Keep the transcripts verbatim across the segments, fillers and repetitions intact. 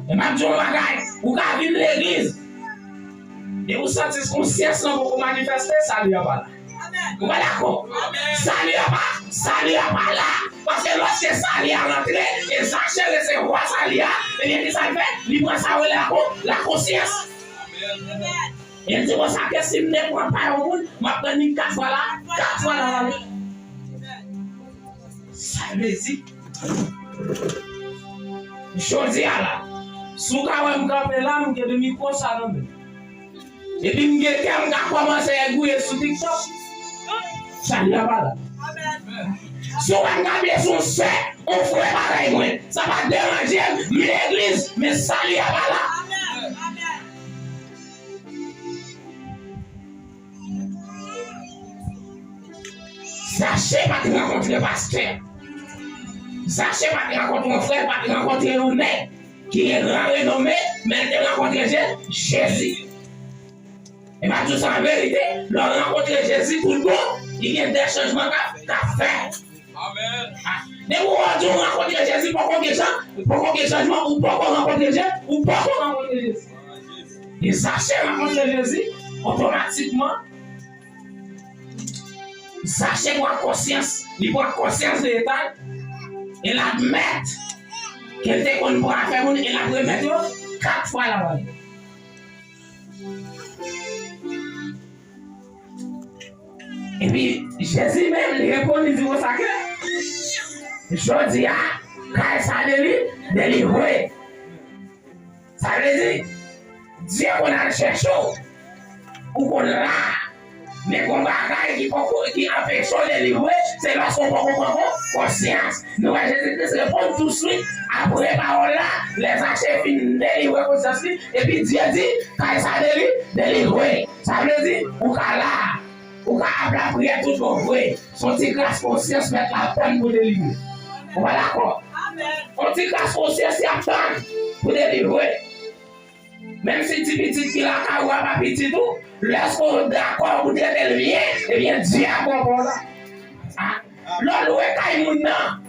E m ap di w yon bagay, ou ka vin legliz. Depi w santi konsyans lan poko manifeste, sali a pa la. Ou pa dakò? Sali a pa, sali a pa la. Paske lòske sali a rantre, e Zache resevwa sali a, ebyen, kisa l fè? Li pran sa yo rele la kon-, la konsyans. E l di konsa ke si m te pran pa yon moun, m ap pran li kat fwa la, kat fwa la vale. Sa vle di, jodi a la, si w ka wè m kanpe la, m gen de mikwo sa nan men m. Epi m gen kè m ka kòmanse egouye sou TikTok. Sali a pa la. Si w wè m kanpe sou yon sè, yon frè parèy mwen, sa pa deranje m, m legliz, men sali a pa la. Zache pa t rankontre pastè. Zache pa t rankontre yon frè, pa t rankontre yon nèg ki gen gran renome, men l te rankontre Je-, Jezi. E m ap di w sa an verite, lè w rankontre Jezi tout bon, li gen de chanjman k ap, k ap fèt. Depi w di w rankontre Jezi, poko gen chan-, poko gen chanjman, ou poko rankontre Je-, ou poko rankontre Jezi. E Zache rankontre Jezi, otomatikman, Zache pran konsyans, li pran konsyans de eta l, e l admèt ke l te konn pran afè moun, e l ap remèt yo kat fwa l ap ale. Epi, Jezi menm, li reponn, li di konsa ke, jodi a, kay sa deli-, delivre. Sa vle di, Dye konn al chèche w. Ou konn la. Men gon bagay ki poko, ki anpeche w delivre, se lòske w poko pran kon-, konsyans. Nou wè Jezi Kris reponn touswit apre pawòl la, lè Zache fin delivre konsyans li, epi Dye di, kay sa deli-, delivre. Sa vle di, ou ka la, ou ka ap lapriyè tout bon vre. Se yon ti kras konsyans Mèt la ap tann pou delivre. Ou pa dakò? Yon ti kras konsyans y ap tann pou delivre. Menm si ti pitit ki lakay ou a pa pitit ou, lèske w dakò pou trete l byen, ebyen, Dye ap ba w pa w la. A, lè w lwe kay moun nan,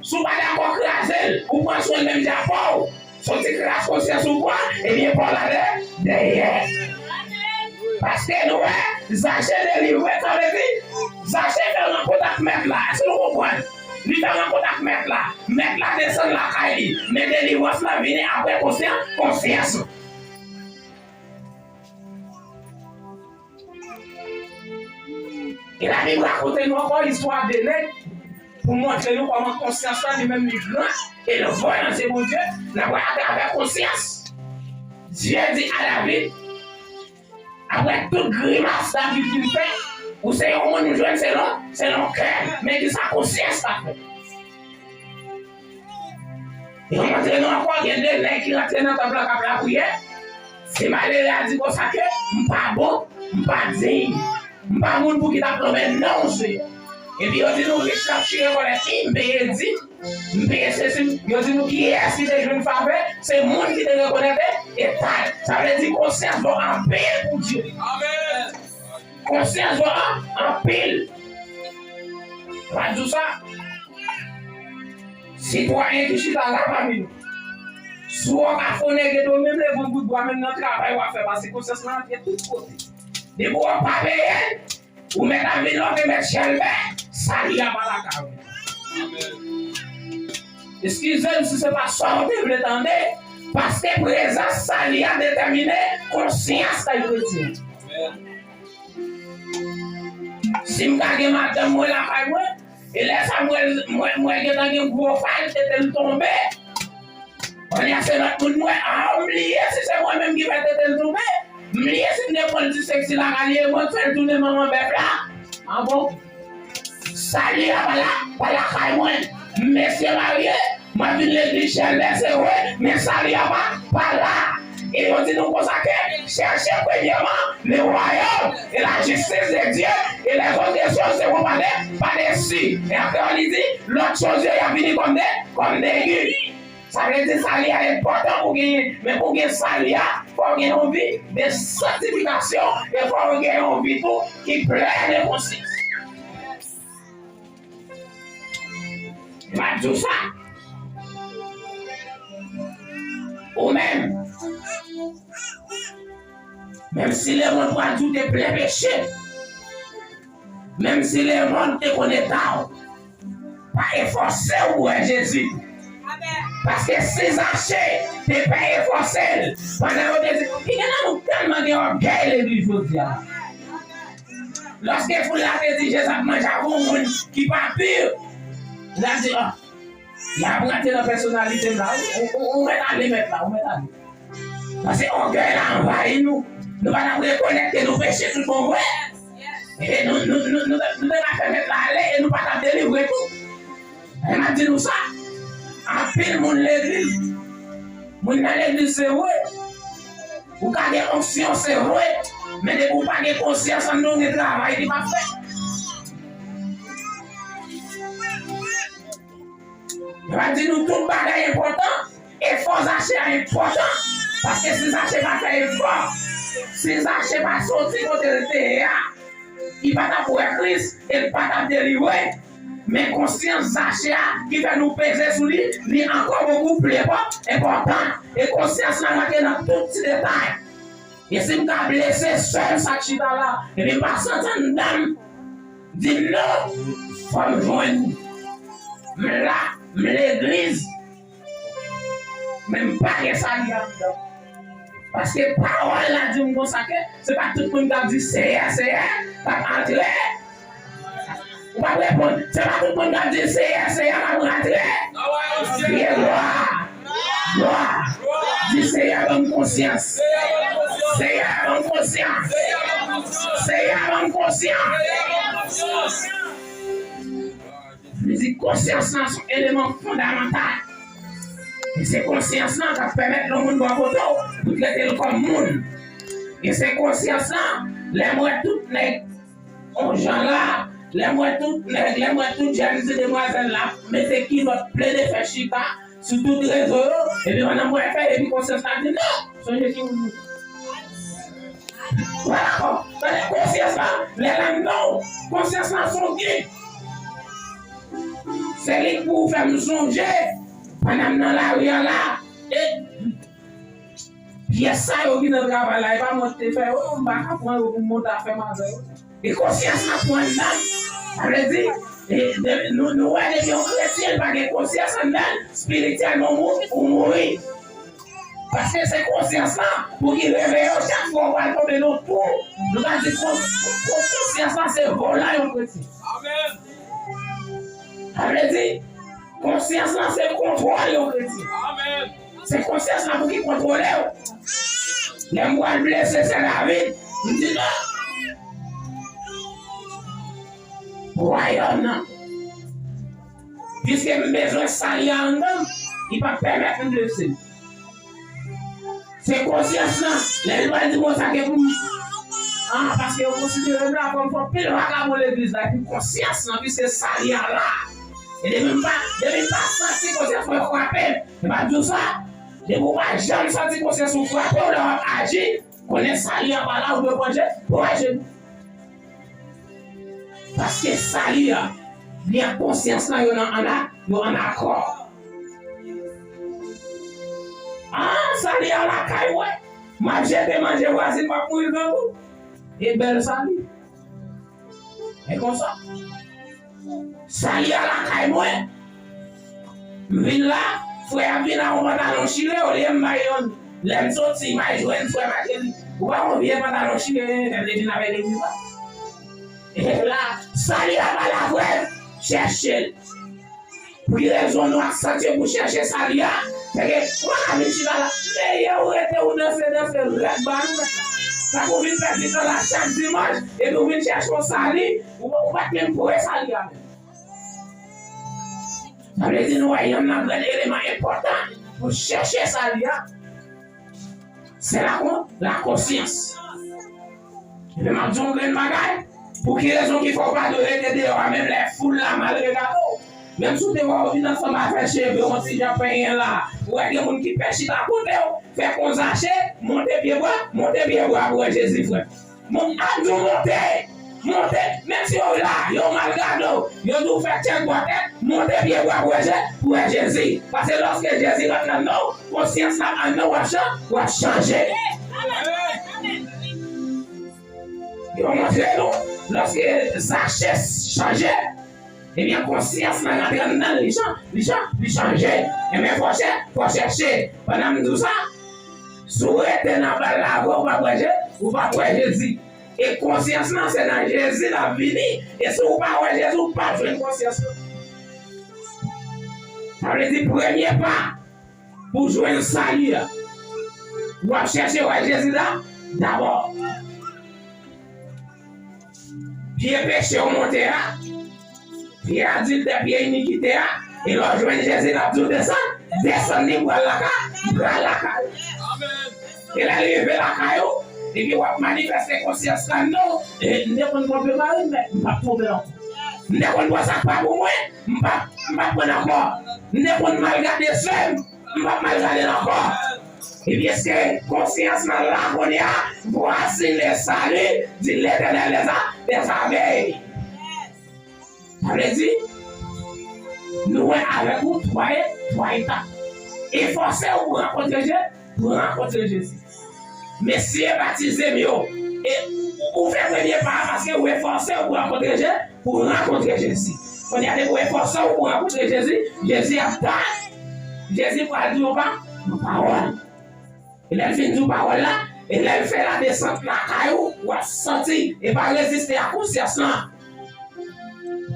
si w pa dakò kraze l, ou pran swen l menm jan pa w, se yon ti kras konsyans ou pran, ebyen, pa w la dè-, dèyè. Paske nou wè, Zache delivre, sa vle di, Zache fè rankont ak Mèt la. Èske nou konprann? Li fè rankont ak Mèt la. Mèt la desann lakay li. Men delivrans lan vini apre konsyan-, konsyans ou. E Labib rakonte nou ankò istwa de nèg pou montre nou kòman konsyans lan li menm li gran e l vwa nan zye Bondye, nan vwa atravè konsyans. Dye di a David, apre tout grimas David fin fè, ou se yon moun m jwenn selon, selon kè m, men kisa konsyans la fè? Yo montre nou ankò gen de nèg ki rantre nan tanp lan k ap lapriyè. Se malere a di konsa ke m pa bon, m pa diy, m pa moun pou ki t ap nonmen non w Seyè. Epi yo di nou rich la ap chire kòlè, m peye dim, m peye sesi, yo di nou kiyès ki te jwenn favè, se moun ki te rekonèt eta l. Sa vle di konsyans bon anpil pou Dye. Konsyans bon an-, anpil. M ap di w sa, sitwayen ki chita la pami nou. Si w wè w ka fè yon nèg ede w, menm leve yon bout bwa, menm nan travay w ap fè, pase konsyans lan antre tout kote. Depi w pa peye l, ou mèt ap vin la, ou te mèt chèlbè, sali a pa lakay ou. Eskize m si se pa sa w te vle tande, paske prezans sali a detèmine konsyans kay kretyen. Si m ka gen madanm mwen lakay mwen, e lè sa m wè, mwen, mwen gentan gen gwo fal, tete l tonbe. Kounye a se lòt moun mwen, a, m bliye si se mwen menm ki fè tete l tonbe. M bliye si m te pran l ti seksi lakay li, e mwen k fè l tounen manman bèf la. A bon? Sali a pa la, pa lakay mwen. M mesye marye, m ap vin legliz chèlbè, se vre, men sali a pa, pa la. E yo di nou konsa ke, cherchez premièrement le royaume et la justice de Dieu, et les autres choses seront par-, par-dessus. E apre li di, lòt choz yo, y ap vini kòm de, kòm degi. Sa vle di sali a enpòtan pou genyen, men pou gen sali a, fò w gen yon vi de sanktifikasyon, e fò w gen yon vi tou ki plèn de konsyans. M ap di w sa. Ou menm, menm si lemonn pral di w te plen peche, menm si lemonn te konn eta w, pa efòse w pou wè Jezi. Paske si Zache te pa efòse l, pandan yo te di, ki gen nan nou tèlman gen ògèy legliz jodi a. Lòske foul la te di Jezi ap manje avè yon moun ki pa pi, l a di, oh, y ap rantre nan pèsonalite m la, wi. Ou, ou, ou mèt ale, mèt la, ou mèt ale. Paske ògèy la anvayi nou. Nou pa t ap rekonèt ke nou peche tout bon vre. E nou, nou, nou, nou, nou te ka fè mèt la ale e nou pa t ap delivre tou. E m ap di nou sa, anpil moun legliz, moun nan legliz se vre, ou ka gen onksyon se vre, men depi ou pa gen konsyans anndan w, gen travay ki p ap fèt. Yo ap di nou tout bagay enpòtan, efò Zache a enpòtan. Paske si Zache pa fè efò, si Zache pa soti kote l te ye a, li pa t ap wè Kris e l pa t ap delivre. Men konsyans Zache a ki fè nou peze sou li, li ankò bokou pli enpò-, enpòtan. E konsyans la rantre nan tout ti detay. E si m ka blese sèl sa k chita la, epi m pa santi anndan m di m non, fò m jwenn. M la, m legliz, men m pa gen sali anndan m. Paske pawòl la di m konsa ke se pa tout moun k ap di Seyè, Seyè, k ap antre. Ou p ap reponn. Se pa tout moun k ap di Seyè, Seyè, k ap rantre. Kriye glwa. Glwa. Di Seyè ban m konsyans. Seyè ban m konsyans. Seyè ban m konsyans. Li di konsyans lan se yon eleman fondamantal. E se konsyans lan k ap pèmèt yon moun bò kote w pou trete l kòm moun. E se konsyans lan, lè m wè tout nèg yon jan la, lè m wè tout nèg, lè m wè tout jèn ti demwazèl la mete kilòt plen de fè chita sou tout rezo yo, epi pandan m wè fè, epi konsyans la di non, sonje ki moun. Vwala, bon, tande konsyans la, lè l ap non, konsyans la se yon gid. Se li k pou fè m sonje, pandan m nan lari a la, e pyès sa yo ki nan travay la, e pa mwen ki te fè yo, m pa ka pran yo pou m monte afè m avè yo. E konsyans la pran nan. Sa vle di, e, de, nou, nou wè depi yon kretyen pa gen konsyans anndan l, espirityèlman ou mou-, ou mouri. Paske se konsyans la pou ki reveye w chak fwa w pral tonbe nan twou. Nou ka di kon-, kon-, konsyans la se volan yon kretyen. Amèn. Sa vle di, konsyans lan se kontwòl yon kretyen. Amèn. Se konsyans lan pou ki kontwole w. Lè m pral blese sè David, m di non. Pou wayòm nan. Piske m bezwen sali a anndan m, li p ap pèmèt m blese l. Se konsyans lan. Lè l pral di konsa ke pou m, ah, paske yo konsidere m la kòm fò pil vakabon legliz la, epi konsyans lan, piske sali a la. E depi m pa, depi m pa santi konsyans mwen frape m, e m ap di w sa, depi w pa janm santi konsyans ou frape w lè w ap aji, konnen sali a pa la, ou dwe pran je, pran je. Paske sali a, li ak konsyans lan, yo nan, ann a, yo ann akò. Ah, sali a lakay mwen. M ap jete manje vwazin, m ap mouri grangou. E bèl sali. E konsa. Sali a lakay mwen. M vin la, frè a vin ak yon pantalon chire, olye m bay yon, lè m soti, m al jwenn frè m ak li. Ou pa wè yon vye pantalon chire, tèt li vin avèk legliz la. E la, sali a pa la frè m, chèche l. Pou ki rezon nou ak santi pou chèche sali a? Sèke ou pa ka vin chita la, meye ou rete ou danse, danse rèd ba nou mèt la. Sa pou vin pèdi tan la chak dimanch, epi ou vin chèche yon sali, ou, ou pa t menm pre sali a menm. Sa vle di nou wè yonn nan grenn eleman enpòtan pou chèche sali a. Se la kon-, la konsyans. Epi m ap di w yon grenn bagay. Pou ki rezon ki fè w pa dwe rete deyò a menm lè foul la mal regade w? Menm si w te wè w vin ansanm avè cheve w yon ti jan penyen la, ou wè gen moun ki pè chita kote w, fè kon Zache, monte pye bwa, monte pye bwa pou wè Jezi frè. Moun ap di w monte, monte, menm si yo la, yo mal gade w, yo di w fè tchèk bò tèt, Monte pye pou w wè Je-, pou w wè Jezi. Paske lòske Jezi rantre anndan w, konsyans la anndan w ap chan-, w ap chanje. Yo montre nou, lòske Zache chanje, ebyen, konsyans lan rantre anndan l, li chan-, li chan-, li chanje. Ebyen, fò chè-, fò chèche. Pandan m di w sa, si w rete nan bal la, ou p ap wè Je-, ou p ap wè Jezi. E konsyans lan, se nan Jezi l ap vini. E si w pa wè Jezi, ou p ap jwenn konsyans lan. Sa vle di, premye pa pou jwenn sali a, w ap chèche wè Jezi da-, dabò. Pye peche w monte a, pye adiltè, pye inikite a, e lè w jwenn Jezi, l ap di w desann, desann li, pral lakay, pral lakay. E lè l rive lakay ou, epi w ap manifeste konsyans lan, non, e, m te konn twonpe mari m, men m p ap twonpe l ankò. M te konn pran sa k pa pou mwen, m p ap, m p ap pran l ankò. M te konn mal gade sè m, m p ap mal gade l ankò. Epi èske konsyans lan la kounye a, vwazin le sali, di Letènèl dèza-, dèzame. Sa vle di, nou wè avèk ou twa e-, twa etap. Efòse w pou rankontre Je-, pou rankontre Jezi. Mesye batize m yo, e ou fè premye pa a paske ou efòse w pou rankontre Je-, pou rankontre Jezi. Kounye a, depi w efòse w pou rankontre Jezi, Jezi ap tann. Jezi pral di w pa, yon pawòl. E lè l fin di w pawòl la, e lè l fè ladesant lakay ou, w ap santi, e pa reziste a konsyans lan.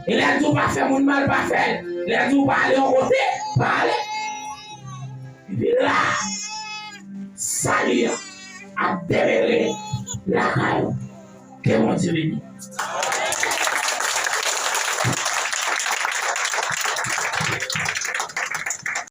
E lè l di w pa fè moun mal, pa fè l. Lè l di w pa ale yon kote, pa ale. Epi la, sali a ap demere lakay ou. Ke Bondye beni.